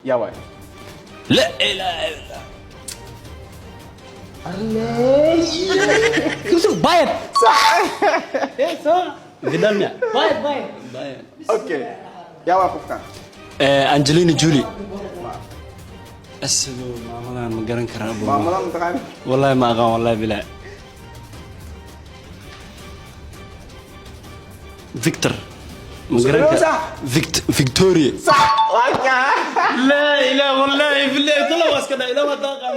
Yaa waay? La ilaaha illa. Bayern. Vidal miya? Bayern, Bayern. Bayern. Okay, yaa waay qofkan? Angelina Jolie. Asigo maamadan ma garan karaa, abu. Maamadan mataqaani? Wallahi ma aqaan, wallahi bilaa. Victor ma garan karaa. Sax. Victoria. Sax, waa kaa. La ilaha, wallahi billahi tala waa iska dhaa ilaa waa daaqan.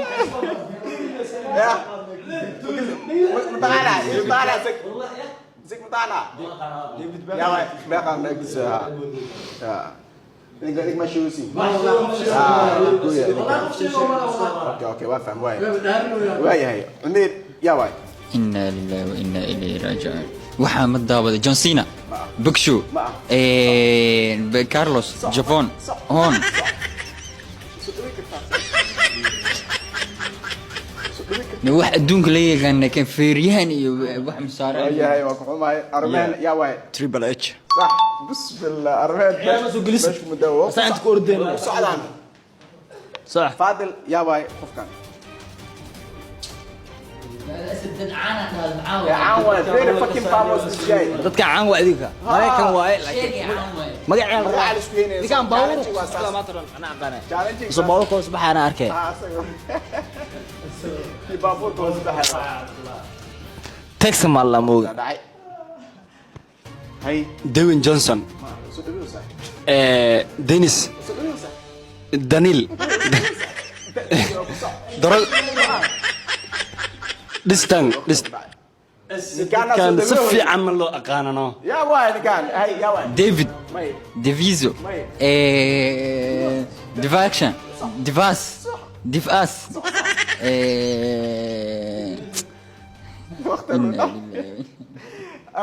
Ya, mataqaanaa, mataqaanaa sig sig, mataqaanaa? Yaa waay? Meeqa meeqdiisa? Ya, ninka ma sheegaysi. Okay, waa fahm, waay waayahay. Cumeer, yaa waay? Inaa lilahi wa inaa ilayhi raajicuun. Waxaa ma daawaday John Cena, Big Show, Ma ah. Carlos Javon Hon. Soo dhaweyn kartaa, soo dhaweyn kartaa. Wax adduunka la yaqaana kan feeryahan iyo wax musaare. Waayahay, waa ku xumahay. Armeen, yaa waay? Triple H. Sax, bismillah. Armeen. Ciyaar soo gelisa. Meesha muddo Saa inta ku ordeen. socdaan. Sax. Faadil, yaa waay qofkan? Caan waay, very fucking famous this guy. Dadka caan waa idinka. Maraykan waaye, laakiin magacaan Magaca la isku keenaya. Ninkaan baabuur Challenge waa saas. maanta dhan ana aqaanay. Challenge. Soo baabuurka hoos baxaana arkay. Ah, asaga. Kii baabuurka hoos baxay. Texas ma la mooga. Dhacay. Hay. Dwayne Johnson. Soo dhaweynaysaa. Dennis. Soo dhaweynaysaa. Daniel Doro Distan Dist. Ninkaan Kan si soo dhaweynaysaa. fiican ma loo aqaanano. Yaa waay ninkaan? Hay, yaa waay? David. May. Deviso. May. Divaction, Divas, Divas. Waqti. Inaa lillahi.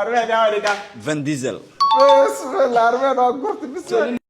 Armeen, yaa waay ninkaan? Van Diesel. Bismillah, Armeen waa gurti, bismillah.